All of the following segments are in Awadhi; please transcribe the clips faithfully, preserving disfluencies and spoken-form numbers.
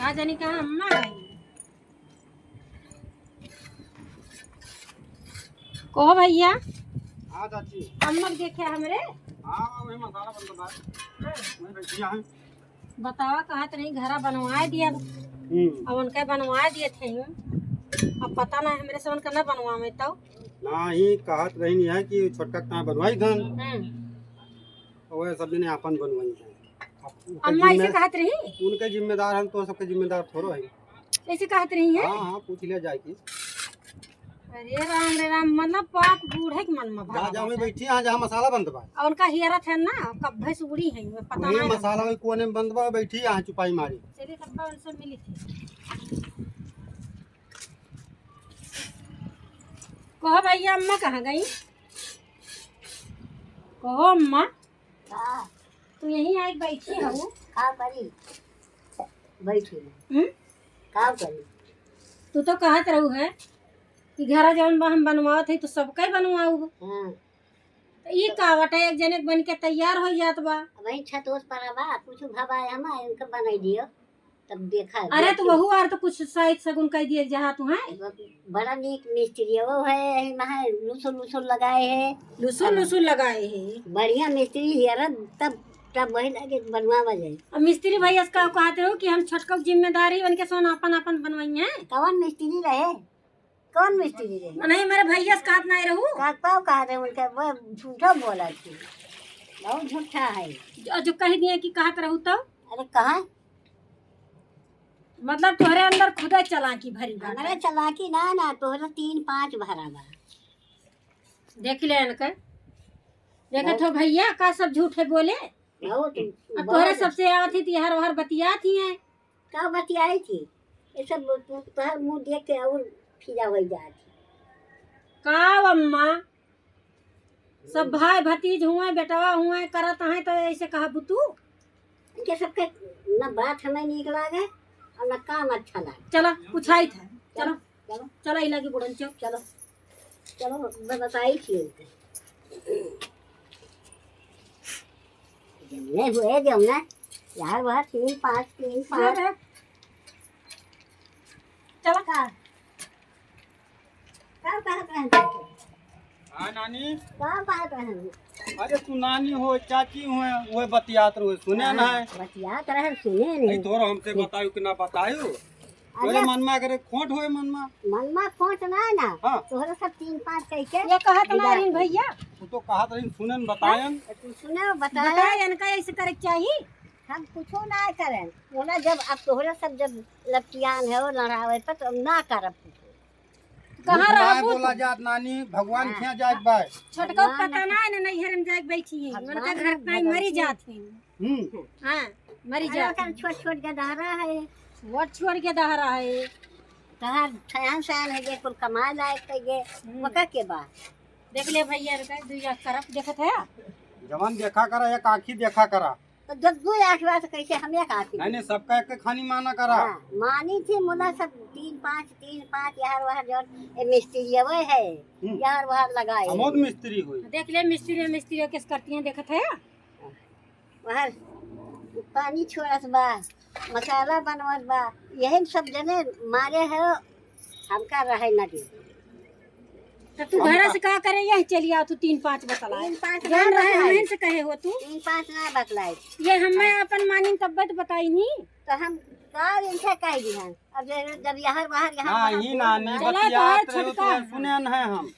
का जानी कहाँ अम्मा है। कहो भैया। हाँ चाची। अम्मा के देखे हमरे। हाँ, वही मसाला बनता है। हाँ। वही बैठिया है। बतावा, कहत रही घरा बनवाए दिया। हम्म। अब उनके बनवाए दिए थे। अब पता ना हमरे से उनका ना बनवावे तो। नाही, कहत रही है कि छोटका का बनवाई धन। हम्म। और वह सब जने आपन बनवाई है। अब उनके अम्मा ऐसे जिम्मे-, कहत रही? उनके जिम्मेदार हम तो सबके जिम्मेदार थोड़ो है। ऐसे कहत रही है? हाँ, हाँ, पूछ लिया जाए कि। अरे राम रे राम, मतलब बाप बूढ़े के मन में जा, भरा जा, वहीं बाटे। बैठी, यहाँ जहाँ मसाला बनत बा। और उनका हियरत है ना, कब्बे से उड़ी है, वो पता वहीं ना मसाला वहीं कोने में बनत बा, बैठी यहाँ चुपाई मारी। चलिए, तब उनसे मिली थी। कहो भैया, अम्मा कहाँ गई? कहो अम्मा। का? तू यहीं आके बैठी हऊ? का करी? बैठी। हम्म? का करी? तू तो कहत रहू है कि घरा जौन बा हम बनवावत हई, तो सबके बनवाऊ। हाँ। तो ई का बाटे, एक जने के बन के तैयार हो जात बा। वही छत ओस पर बा, कुछ भवा है हमारे, उनका बनाई दियो। तब देखा, अरे, तो देखी। वहू आर तो कुछ साइत सगुन कह दिए जहा तू है। बड़ा नीक मिस्त्री वो है, यही में है, लुसुर लुसुर लगाए है। लुसुर अब लुसुर लगाए है। बढ़िया मिस्त्री हियरन, तब, तब वही लगे बनवावा जाए। अब मिस्त्री भैया से का कहते हो कि हम छोटका जिम्मेदारी उनके सोन आपन आपन बनवाई है। कौन मिस्त्री रहे? कौन मिस्त्री रहे? नहीं, मेरे भैया से कहत नहीं रहू। का पाव कहा रहे उनके, वो झूठा बोला थी, बहुत झूठा है। जो, जो कह दिए कि कहत रहू तो। अरे कहा? मतलब तोहरे अंदर खुदा चालाकी भरी बा। हमारा चालाकी ना, ना, तोहरा तीन पाँच भरा बा। देख ले इनके। देखत हो भैया, का सब झूठे बोले? बहुत, अब तोहरे बहुत। सबसे आवत ही, तिहार ओहार बतियात ही हैं। का बतियाई थी? ये सब तू, तोहर मुँह देख के और फिदा हो जात ही। का अम्मा? सब भाई भतीज हुए, बेटवा हुए, करत हैं, तो ऐसे कहबू तू? इनके सबके न बात हमें नीक लागे और न काम अच्छा लागे। चला, पुछाई था। चलो, चलो। चलो, ई लगी बुढ़न चौक। चलो, चलो, मैं बताई थी इनके। जमने हुए, जमना। यार, वह तीन, पाँच, तीन, पाँच। चलो। चलो। का? का कहत रहन तुमके? हाँ, नानी। का कहत रहन? अरे, तू नानी हो, चाची हो, वो बतियात रहो, सुने ना है। बतियात रहन, सुने नहीं। नहीं, तोहरा हमसे बतायो कि ना बतायो? अरे, तोरे मन में अगर खोट होए मन में। मन में खोट ना है ना। हाँ। तोहरा सब तीन पाँच कह के ये कहत ना बिगाड़ रही के। भैया। तू तो कहत रही, सुने न बतायन। तो तू सुने, बतायन। बतायन का ऐसे करे के चाही? हम कुछो ना करें। बोला, जब अब तोहरा सब जब लपटियान है और लड़ावे पर, तो हम ना करब कुछो। कहाँ भगवान रहबू बोला तू? जात नानी, भगवान हाँ। खिया जात बा। छोटका भगवान पता ना है ना, नैहर में जाके बैठी है। भगवान उनका घर में नहीं, मरी बैठी। जात है। हम्म। हाँ, मरी अरे, जात ओकर है। छोट छोट के दहरा है। छोट छोट के दहरा है। तहार सयान सयान है जे कुल कमाए लायक है जे, हम्म। ओकर के बा। देख ले भैया, इनका दुइया तरफ देखत है। जवान देखा करा, एक आँखी देखा करा। तो जब दो आँख बा, तो कैसे हम एक आँख नहीं, नहीं, सबका एक खानी माना करा। हाँ, मानी थी मुला सब तीन पाँच, तीन पाँच, यार वहाँ जौन ए मिस्त्री अवे है, हम्म। यार वहाँ लगाए हम है। बहुत मिस्त्री हुई। देख ले मिस्त्री, मिस्त्री कैसे करती हैं, देखत है। वहाँ पानी छोड़त बा, मसाला बनवत बा, यही सब जने मारे है, हमका रहे न दे। तो तू हम घरा का से का करे, यही चली आओ तू तीन पाँच बतलाए। तीन पाँच जौन ना रहे, बतलाई। हमहन से कहे हो तू। तीन पाँच ना बतलाई। ये हमें अपन मानिन तब्बे तो बताई नी। तो हम का इनसे कह दी हम? अब जे जब यहाँ बाहर यहाँ ना, बाहर ही बोल ना, नहीं रहा। चला बतियात तोहार रहे हो तो छोटका। सुने न है हम।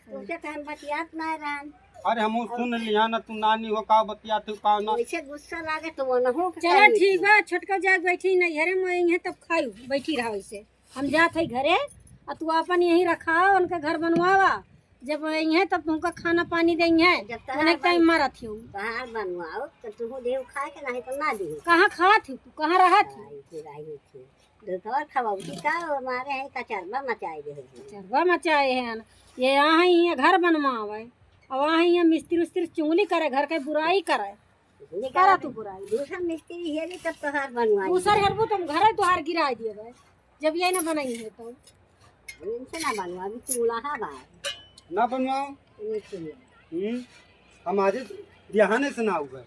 तुमसे तो हम बतियात ना रहन। अरे हम सुन लिया ना, तू नानी हो का बतियात हो का ना। वैसे गुस्सा लागे तो वो न हो चला कहीं ठीक से। बा, छोटका जाके बैठी नैहरे में, यहीं तब खाई, बैठी रहा वैसे। हम जात है घरे, आ तू अपन यहीं रखा, उनके घर बनवावा। जब अइहें तब तुमका खाना पानी देइहें, जब तहार उन्हें टाइम बन-, मारत हियो। तहार बनवाओ, तो तुहू देहू खाए के, नहीं तो ना देहू। कहाँ खात ही तू, कहाँ रहत ही? आई थी, आई थी। दोपहर खवाऊ थी का, वो मारे हैं, कचरबा मचाए दे हैं। कचरबा मचाए हैं। ये यहाँ ही ये घर बनवावे, और वहाँ ही ये मिस्त्री उस्त्री चुगली करे, घर के बुराई करे। निकाल करा दे। तू बुराई। दूसर मिस्त्री हेरी तब तोहार बनवाई। दूसर हेरबू तो हम घरे तोहार गिराए दिए भाई। जब ये ना बनाई है तो। इनसे ना बनवा, अभी चूल्हा बा। ना बनवाओ। ये चूल्हा। हम्म, हम आज बिहाने से ना हुआ।